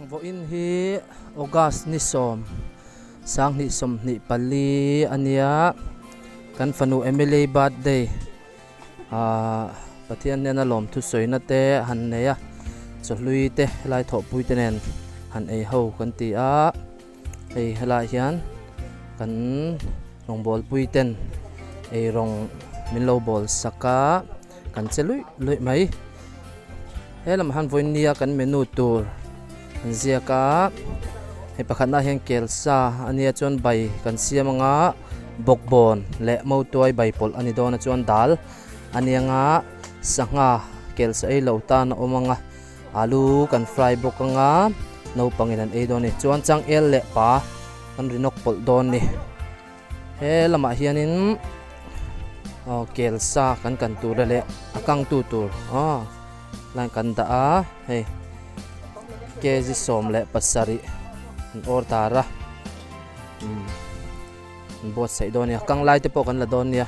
Vawiin hi August ni sawm sanghnih sawmhnih pali a nia kan fanu Emily birthday ahh Pathian hnena lawmthu sawina te han nei a chawhlui te helai thawhpui te nen han ei ho kan ti a hei helaiah hian kan rawngbawlpui ten eirawng min lo bawl sak a. Kan che luih luih mai. He lamah hian vawiin nia kan menu tur an ziak a, hei pakhatnaah hian kelsa a nia chuan bai kan siam anga bawkbawn leh mautuai bai pawlh a ni dawn a chuan dal a ni anga sangha kelsa ei lo tan a awm anga alu kan fry bawk anga naupangin an ei dawn a ni chuan changel leh pa kan ri nawk pawlh dawn a ni. He lamah hianin aw kel sa kan kan tur leh a kang tu tur aw line kan dah a hei kg 17 an order a umm an buatsaih dawn a ni a kang lai te pawh kan la dawn nia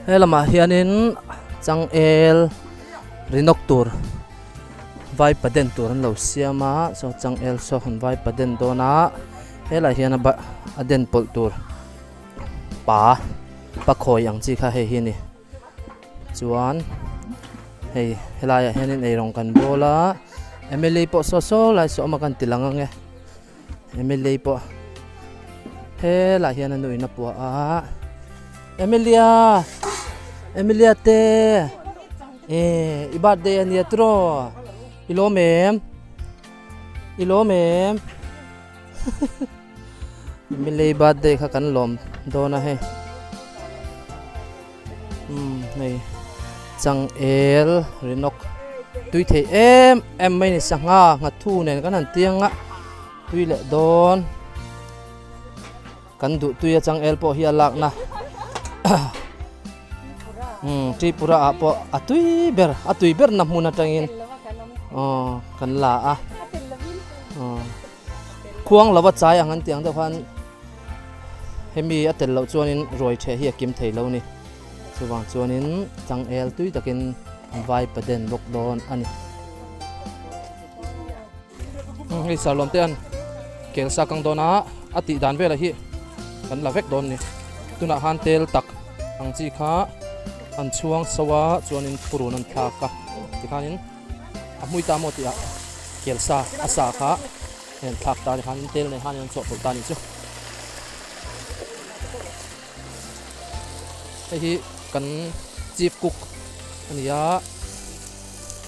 he lamah hianin changel rinawk tur. Vai paden tur an lo siam a saw changel saw an vai paden dawn a helaiah hian a ba a den pawlh tur pa pa khawi ang chi kha hei hi a ni chuan hei helaiah hianin eirawng kan bawl a Emily pawh saw saw lai saw awm a kan ti lang ang e Emily pawh helaiah hian a nuin a puah a Emilia Emilia te. Eh, i birthday a nia tiraw? I lawm em? I lawm em? Milei birthday kha kan lawm dawn a hei. Um, hei changel rinawk tui thei em em mai ni sangha nghathu nen kan han tiang a tui leh dawn. Kan duh tui a changel pawh hi a lakna umm Tripura ah pawh a tui ber a tui ber na hmun atangin aw kan la a aw khuang lova chai ang an tih ang deuh khan hemi a tel loh chuanin ruai theh hi a kim thei lo a ni chuvang chuanin changel tui takin vai paden bawk dawn a ni. Hei sarlawm te an kel sa kang dawn a a tih dan velah hi kan la vek dawn a ni tunah khan tel tak ang chi kha an chhuang so a chuanin purun an thlak a tikhanin a hmui ta maw tih ah kel sa a sa kha hei an thlak ta tikhanin tel nei khanin an chawhpawlh ta a nih chu hei hi kan chief cook a ni a.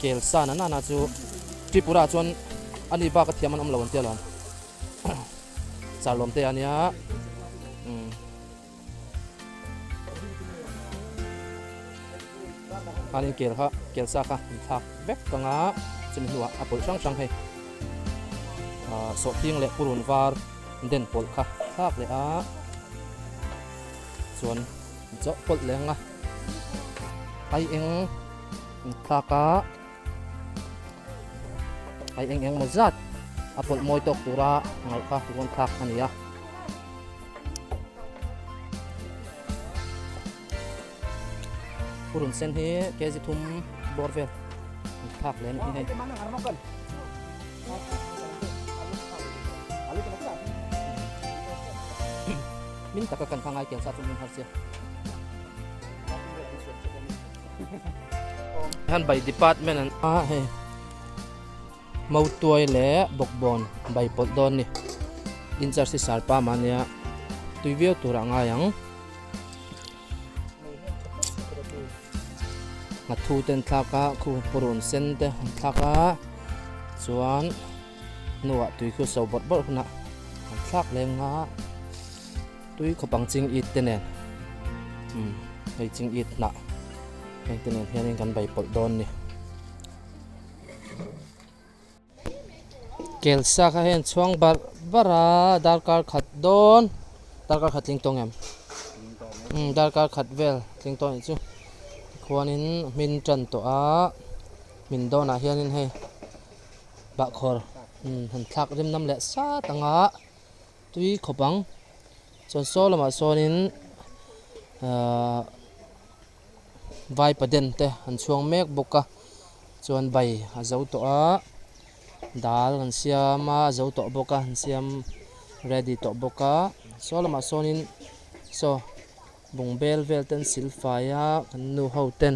Kel sa na nana chu Tripura ah chuan ani bak a thiam an awm lo an tia lawm. Charlawm te a nia. Umm. Khanin kel kha kel sa kha an thlak vek kang a chumi hnuah a pawlh hrang hrang hei. Ah sawhthing leh purun var den pawlh kha thlak leh a chuan chawh pawlh leh ang a. Ai eng. Thlak a ai eng eng maw zat a pawlh mawi tawk tura ngaih kha rawn thlak a ni a. Purun sen hi kg thum bawr vel thlak leh a ni hei. Min taka kan kha ngai kel sa chu min har sia. Han bai department an a hei mautuai leh bawkbawn bai pawlh dawn ni incharge hi sarpa mahnia tui viau tur ah ngai ang nghathu te an thlak a khu purun sen te an thlak a chuan hnuah tui khu so bawrh bawrh hunah an thlak leng a. Tui khawpang ching it te nen umm hei ching it hnah heng te nen hianin kan bei pawlh dawn ni. Kelsa kha hian chhuang barh barh a darkar khat dawn darkar khat tling tawng em umm darkar khat vel tling tawng anih chu tikhuanin hmin tan tawh a hmin dawnah hianin hei bahkhawr umm han thlak rim nam leh sat ang a. Tui khawp ang. Chuan saw lamah sawnin ahh vaipaden te an chhuang mek bawk a. Chuan bai a zo tawh a dal kan siam a a zo tawh bawk a an siam ready tawh bawk a saw lamah sawnin saw bungbel vel te an sil fai a kan nu ho ten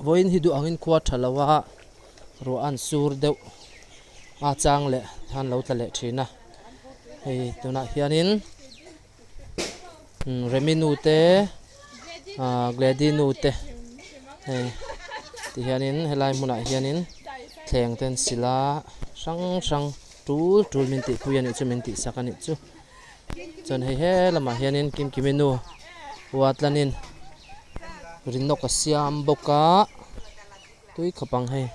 vawiin hi duh angin khua tha lo a ruah a an sur deuh a chang leh an lo tla leh thin a hei tunah hianin. Remi nu te ahh Glady nu te hei ti hianin helai hmunah hianin thleng te an sil a hrang hrang tul tul min tih pui a nih chu min tih sak a nih chu chuan hei he lamah hianin Kimkimi nu Uatlanin rinawk a siam bawk a tui khawp ang hei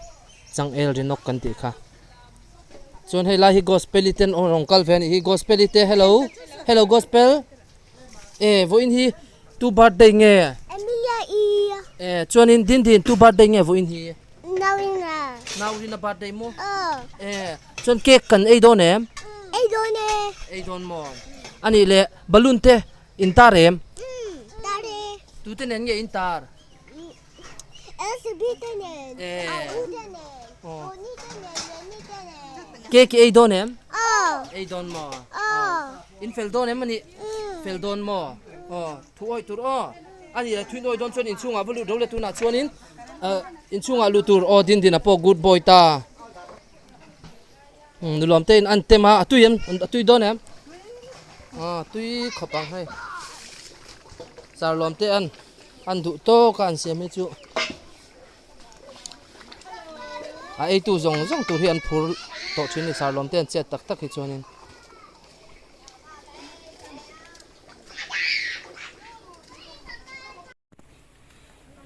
changel rinawk kan tih kha. Chuan hei lai hi gospel i ten rawn kal ve a nih hi gospel i te hello hello gospel e vawiin hi tu birthday nge Emilia i e chuanin din din tu birthday nge vawiin hi Naurina Naurina birthday maw aw e chuan cake kan ei dawn em ei dawn e ei dawn maw anih leh balloon te in tar em tar e tute nen nge in tar LCB te nen, a u te nen, Tony te nen, Lenny te nen. Cake i ei dawn em? Aw. Ei dawn maw? Aw. In fel dawn em ani? Fel dawn maw? Aw, thu awih tur aw. Ani la thuin awih dawn chuan inchhungah va lut ro le tunah chuanin inchhungah lut tur aw din din a pawh good boy ta. Nulam te in an tem a, a tui em? A tui dawn em? Aw, tui khawp ang hei. Sarlawm te an. An duh tawk a an siam hi chu a eitu zawng zawng tur hi an phur tawh thin a ni sarlawm te an chet tak tak hi chuanin.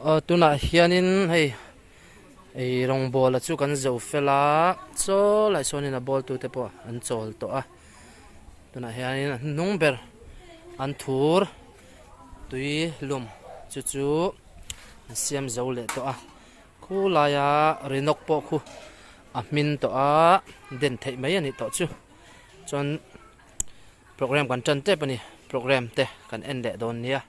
Aw tunah hianin hei ei rawngbawla chu kan zo fel a chaw lai sawnin a bawl tute pawh an chawl tawh a tunah hianin a hnung ber an thur. Tui lum chu chu an siam zo leh tawh a khu laia rinawk pawh khu a hmin tawh a den theih mai a nih tawh chu chuan program kan tan tep a ni program te kan en leh dawn nia.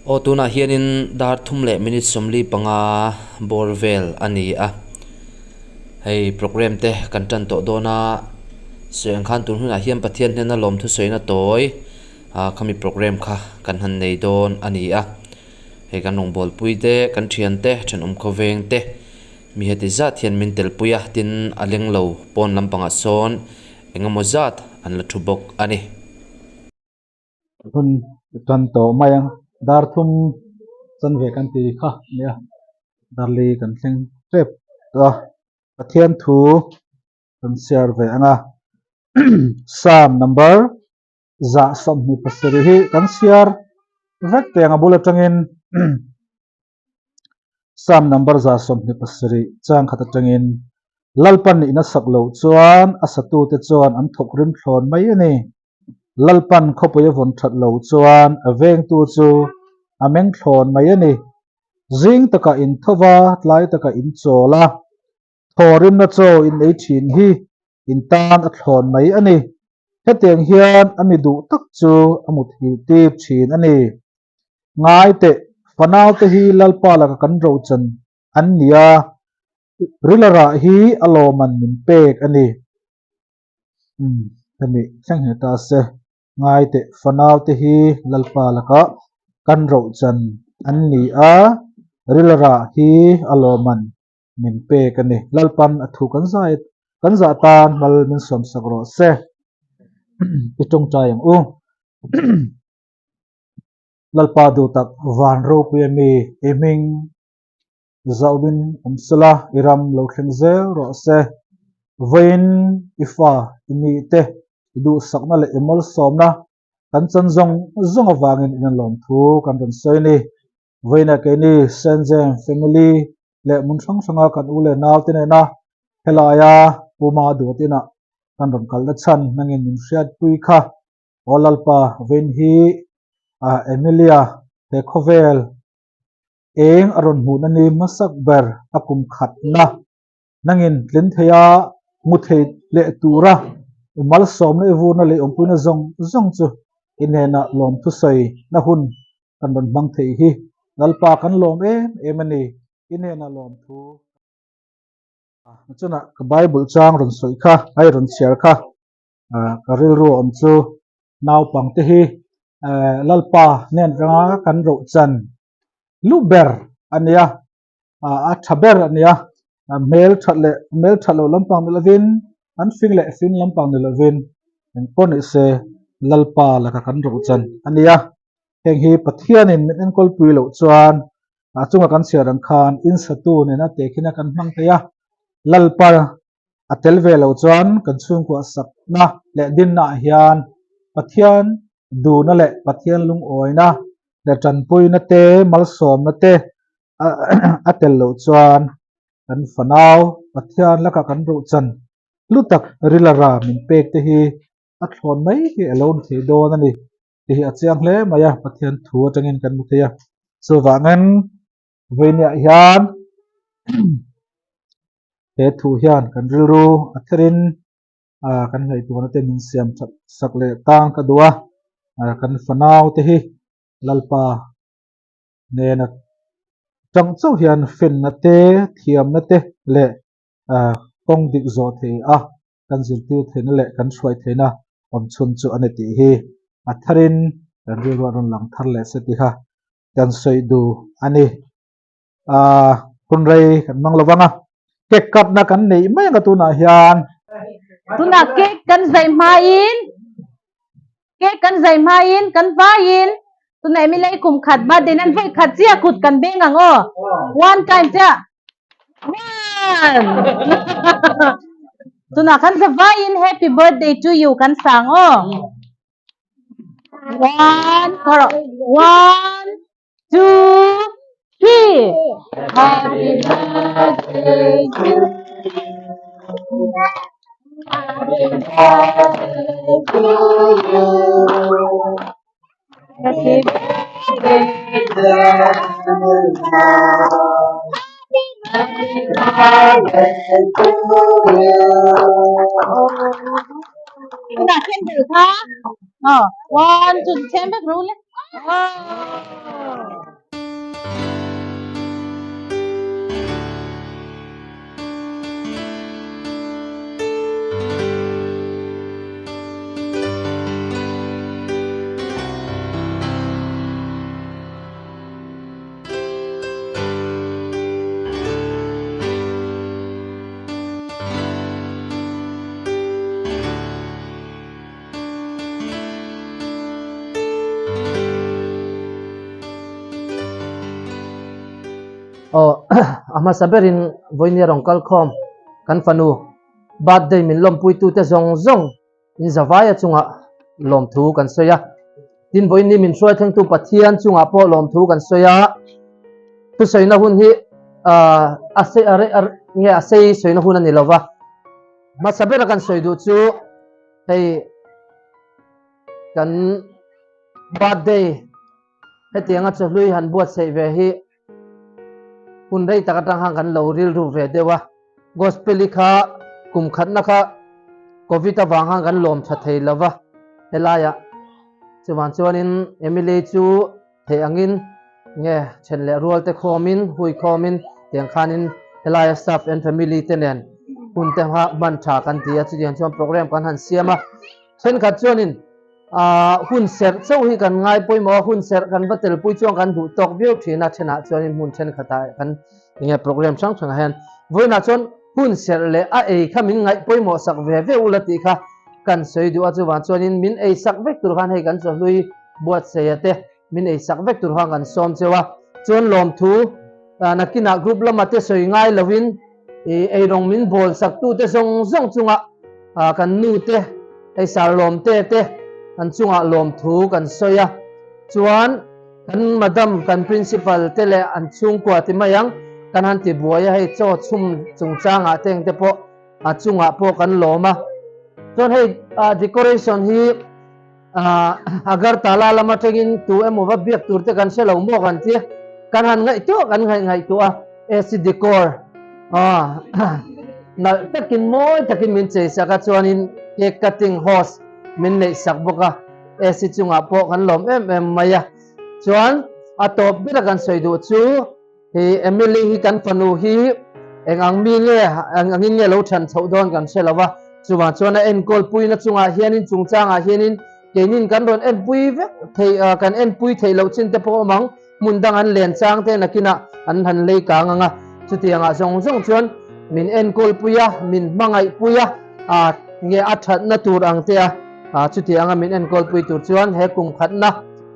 Aw tunah hianin dar thum leh minute 45 bawr vel a ni a hei program te kan tan tawh dawn a sawi ang khan tun hunah hian Pathian hnena lawmthu sawina tawi ah khami program kha kan han nei dawn a ni a hei kan rawngbawlpui te kan thian te thenawm khawveng te mi heti zat hian min telpui a tin a leng lo pawn lampangah sawn engemaw zat an la thu bawk a ni. Hun tan tawh mai ang. Dar thum chanve kan ti kha a nia. Dar li kan thleng tep tawh a. Pathian thu kan share ve ang a. Psalm number 127 hi kan share vek teh ang a bul atangin Psalm number 127 chang khat atangin Lalpan ina sak loh chuan a satute chuan an thawk rim thlawn mai a ni. Lalpan khawpui a vawn that lo chuan a vengtu chu a meng thlawn mai a ni. Zing takah in tho va, tlai takah in chawl a, thawrimna chaw in ei thin hi in tan a thlawn mai a ni. Hetiang hian a mi duh tak chu a muthilh tir thin a ni. Ngai teh, fanaute hi Lalpa laka kan rochan an ni a, Rilarah hi a lawman min pek a ni. Umm, hemi thleng hle ta se, ngai teh fanau te hi Lalpa lakah kan rohchan an ni a, rilrah hi a lawman min pek a ni. Lalpan a thu kan zai kan zah tan mal min sawmsak rawh se. I tawngtai ang u. Lalpa duh tak van ropui a mi i hming Zauhin awm sela i ram lo thleng zel rawh se. Vawiin i fa, i mi te, i duhsakna leh i malsawmna kan chan zawng zawng avangin in an lawmthu kan rawn sawi a ni. Vawiinah keini Saint James family leh hmun hrang hranga kan u leh nau te nena helaia Pu Ma Duat inah kan rawn kalna chhan nangin min hriatpui kha. Aw Lalpa, vawiin hi Emilia he khawvel Eng a rawn hmuhna ni hmasak ber a kum khatna nangin tlin theia hmu thei leh tura i malsawmna i vurna leh i awmpuina zawng zawng chu i hnenah lawmthusawi na hun kan rawn hmang thei hi. Lalpa kan lawm em em a ni, i hnenah lawmthu chunah ka Bible chang rawn sawi kha, ai rawn chhiar kha ka rilru a awm chu naupangte hi Lalpa hnen atanga kan rohchan lu ber a nia, a tha ber a nia, hmel that leh hmel that loh lampang ni lovin an fing leh fing lampang ni lovin engpawh ni se Lalpa laka kan rohchan a nia. Heng hi Pathianin min enkawl pui loh chuan a chunga kan chhiar ang khan insatu nena tehkhina kan hmang thei a, Lalpa a tel ve loh chuan kan chhungkua sakna leh dinna ah hian Pathian duhna leh Pathian lungawina leh tanpuina te, malsawmna te a tel loh chuan kan fanau Pathian laka kan ruhchan hlu tak rilara min pek te hi a thlawn mai hi a lo ni thei dawn a ni tih hi a chiang hle mai a, Pathian thu atangin kan hmu thei a. Chuvangin vawiiniah hian he thu hian kan rilru a therin kan ngaihtuahna te min siam that sak leh tang ka duh a, kan fanau te hi Lalpa nena tang chauh hian finna te, thiamna te leh kawng dik zawh thei a kan zirtir theihna leh kan hruai theihna awm chhun chu a ni tih hi a tharin kan rilru a rawn lang thar leh se tih kha kan sawi duh a ni. Aaa hun rei kan hmang lo vang a, cake cut na kan neih mai ang a tunah hian. Tunah cake kan zai hmain cake kan zai hmain kan vaiin tunah Emily kum khat birthday nan vawi khat chiah kut kan beng ang aw one time chiah one tunah kan za vaiin happy birthday to you kan sang aw one one two three happy birthday to you happy birthday to you happy birthday dear happy birthday to you Tunah candle kha one two then vek ro le. Aw a hmasa berin vawinia rawn kal khawm kan fanu birthday min lawmpui tute zawng zawng in zavaia chungah lawmthu kan sawi a tin vawiin min hruai thlengtu Pathian chungah pawh lawmthu kan sawi a thusawina hun hi a sei a nge a sei sawina hun a ni lova hmasa bera kan sawi duh chu hei kan birthday hetianga chawhlui han buatsaih ve hi hun rei tak atang khan kan lo rilru ve deuh a gospel i kha kum khatna kha covid avang khan kan lawm tha thei lova helaiah chuvan chuanin Emily chu Theih angin nge then leh rual te khawmin hui khawmin tiang khanin helaia staff and family te nen hun te hman tha kan ti a chutiang chuan program kan han siam a thenkhat chuanin ah hun serh chauh hi kan ngai pawimawh a hun serh kan va telpui chuan kan duh tawk viau thin a thenah chuanin hmun thenkhatah kan enge program hrang hrangah hian vawiinah chuan hun serh leh a ei kha min ngaih pawimawh sak ve ve ula tih kha kan sawi duh a chuvang chuanin min ei sak vek tur khan hei kan chawhlui buatsaia te min ei sak vek tur khan kan sawm cheu a chuan lawmthu nakinah group lama te sawi ngai lovin i eirawng min bawl sak tu te zawng zawng chunga kan nu te hei sar lawm te te an chungah lawmthu kan sawi a chuan kan madam kan principal te leh an chhungkua ti mai ang kan han ti buai a hei chaw chhum chungchangah te engte pawh a chungah pawh kan lawm a chuan hei decoration hi Agartala lam atangin tu emaw va biak tur te kan hre lo maw kan ti kan han ngaihtuah kan ngaih ngaihtuah a AC decor nalh takin mawi takin min chei sak a chuanin cake cutting host min neih sak bawk a AC chungah pawh kan lawm em em mai a chuan. A tawp ber a kan sawi duh chu hi Emily hi kan fanu hi eng ang mi nge eng angin nge lo than chhoh dawn kan hre lo va, chuvang chuan a enkawl puina chungah hianin chungchangah hianin keinin kan rawn enpui vek thei kan enpui theih loh chin te pawh awm ang. Hmun dang an len chang te nakinah an han lei kang ang a, chutiangah zawng zawng chuan min enkawl pui a, min hmangaih pui a, aa nge a thatna tur ang te a, aa chutianga min enkawl pui tur chuan he kum khatna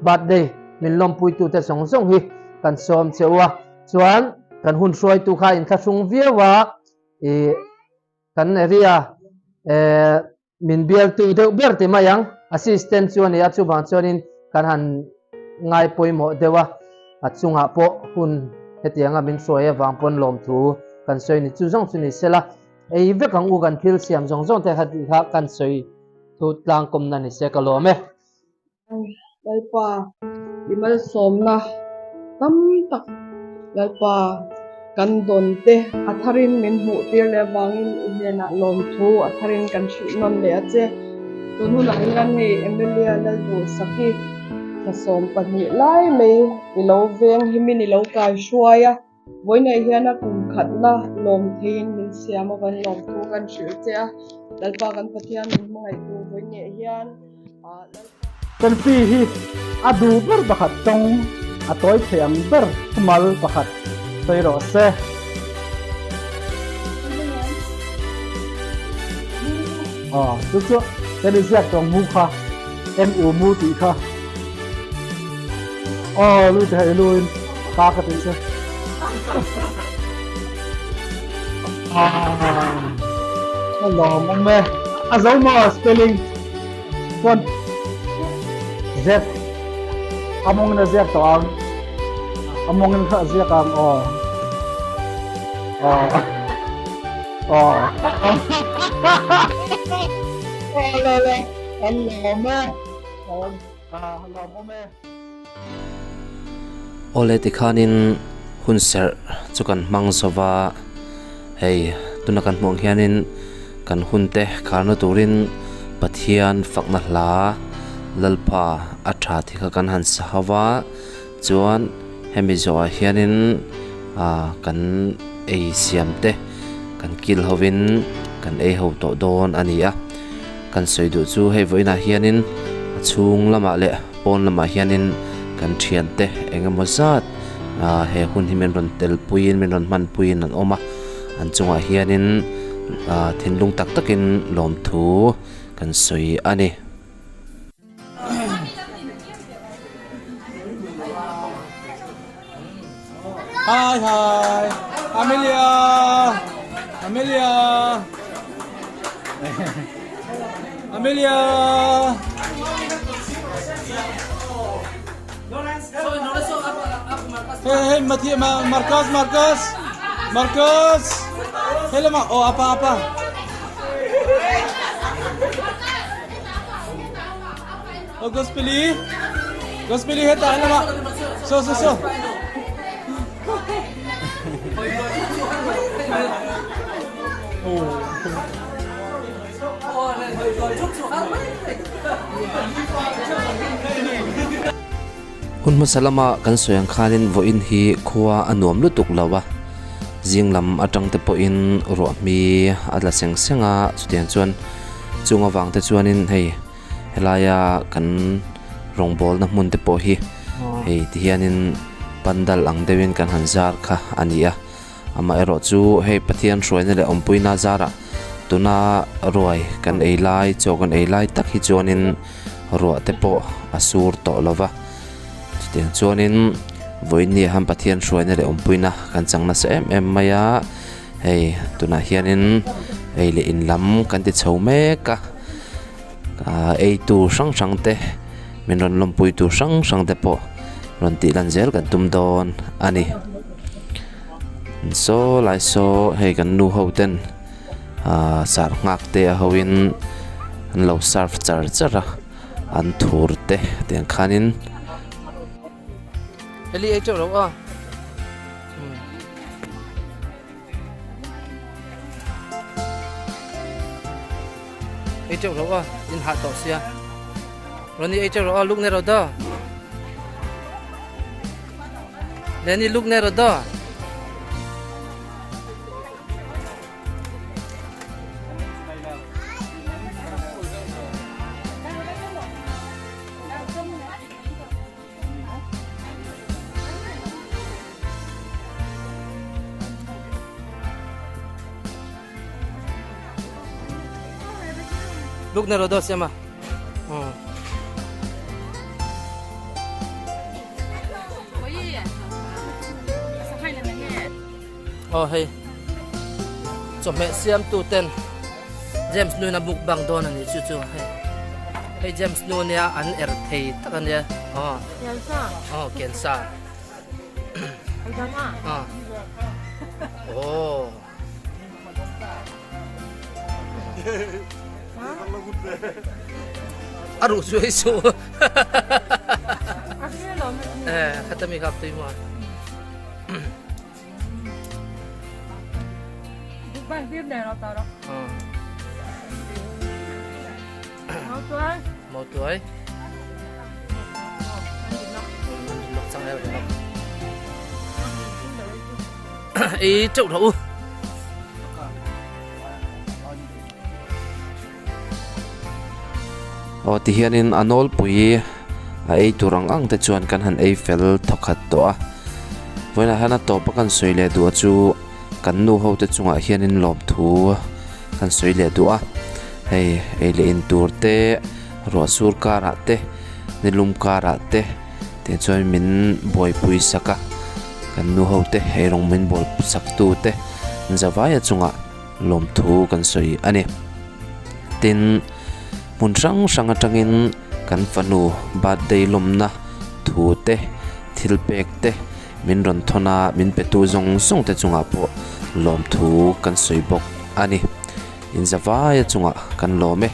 birthday min lawmpui tute zawng zawng hi kan sawm che u a, chuan kan hun hruaitu kha inthlahrung viau a, ih kan area eh Min bialtu deuh ber ti mai ang, assistant chu a ni a, chuvang chuanin kan han ngai pawimawh deuh a, a chungah pawh hun hetianga min hruai avang pawn lawmthu kan sawi ni, chu zawng chu ni sela, ei vek ang u kan thil siam zawng zawng te kha tih kha kan sawi thu tlangkawmna ni se ka lawm e. Lalpa i malsawmna tam tak Lalpa kan dawn te a tharin min hmuh tir leh avangin i hnenah lawmthu a tharin kan hrilh nawn leh a che. Tun hunah hian hei Emilia Lalduhsaki thla 12 lai mai i lo veng himin i lo kai hruai a. Vawiinah hian a kum khatna lawm theiin min siam a kan lawmthu kan hrilh che a, Lalpa kan Pathian min hmangaihtu vawiinah hian Lalpa. Selfie hi a duh ber pakhat tawng a tawi thei ang ber thumal pakhat sawi rawh se. Aw chu chu kan inziak tawng mu kha MU mu tih kha. Aw lui te hei luin ka ka tih chu. Ah, a lawm awm e. A zo maw spelling chuan Z a mawngin a ziak tawh ang. A mawngin kha a ziak ang aw. Aw. Aw. Aw le le an lawm e. Awle tikhanin hun serh chu kan hmang zo va, hei tuna kan hmuh ang hianin kan hun te kharna turin Pathian fakna hla Lalpa a tha tih kha kan han sa ho va, chuan hemi zawhah hianin ah kan ei siam te kan kil hovin kan ei ho tawh dawn a ni a. Kan sawi duh chu hei vawiinah hianin a chhung lamah leh pawn lamah hianin kan thiante eng emaw zat ah he hun hi min rawn tel puiin min rawn hman puiin an awm a, an chungah hianin ah thinlung tak takin lawmthu kan sawi a ni. Hi hi Amelia Amelia Amelia Hey hey Mathi Marcus Marcus Marcus Hello ma oh apa apa Oh Gospeli Gospeli hetah lamah So so so Hun hmasa lama kan sawi ang khanin vawiin hi khua a nuam lutuk lo a, zing lam atang te pawhin ruahmi a tla seng seng a, chutiang chuan chung avang te chuanin hei Helaia kan rawngbawlna hmun te pawh hi hei ti hianin pandal ang deuhin kan han zar kha a ni a, amaherawh chu hei Pathian hruaina leh awmpuina zarah tuna ruai kan ei lai chaw kan ei lai tak hi chuanin ruah te pawh a sur tawh lo va, chutiang chuanin vawiin hian Pathian hruaina leh awmpuina kan chang nasa em em mai a, hei tunah hianin ei leh in lam kan ti chho mek a. Ahh ei tur hrang hrang te min rawn lawmpui tur hrang hrang te pawh rawn tih lan zel kan tum dawn a ni saw lai saw hei kan nu ho ten ahh sar nghak te a ho in an lo serve char char a an thur te tiang khanin. Heli ei teuh lo a. Ei teuh loh a, in hah tawh sia. Ronnie ei teuh loh a, luk ne ro da. Lenny look ne rawh daw. Look na rodo siya ma. Oh. Oh hei. Chawhmeh siamtu ten James nuin a mukbang dawn a nih chu chu hei. Hei James nu nia an er thei tak a nia. Aw. Aw kensa. Aw. Aw. A ruh chu hei su. Eh, khatami kap tui mo. Màu tuổi. Ý chậu thấu. Aw tihianin a nawlpui a ei tur ang ang te chuan kan han ei fel thawkhat tawh a vawiinah hian a tawp a kan sawi leh duh a chu kan nu ho te chungah hianin lawmthu kan sawi leh duh a hei ei leh in tur te ruah sur karah te nilum karah te tih chuan min buaipui sak a kan nu ho te eirawng min bawl sak tu te zavaia chungah. Lawmthu kan sawi a ni. Tin, hmun hrang hrang atangin kan fanu birthday lawmna thu te, thil pek te min rawn thawn a, min petu zawng zawng te chungah pawh lawmthu kan sawi bawk a ni. Inzavaia chungah kan lawm e.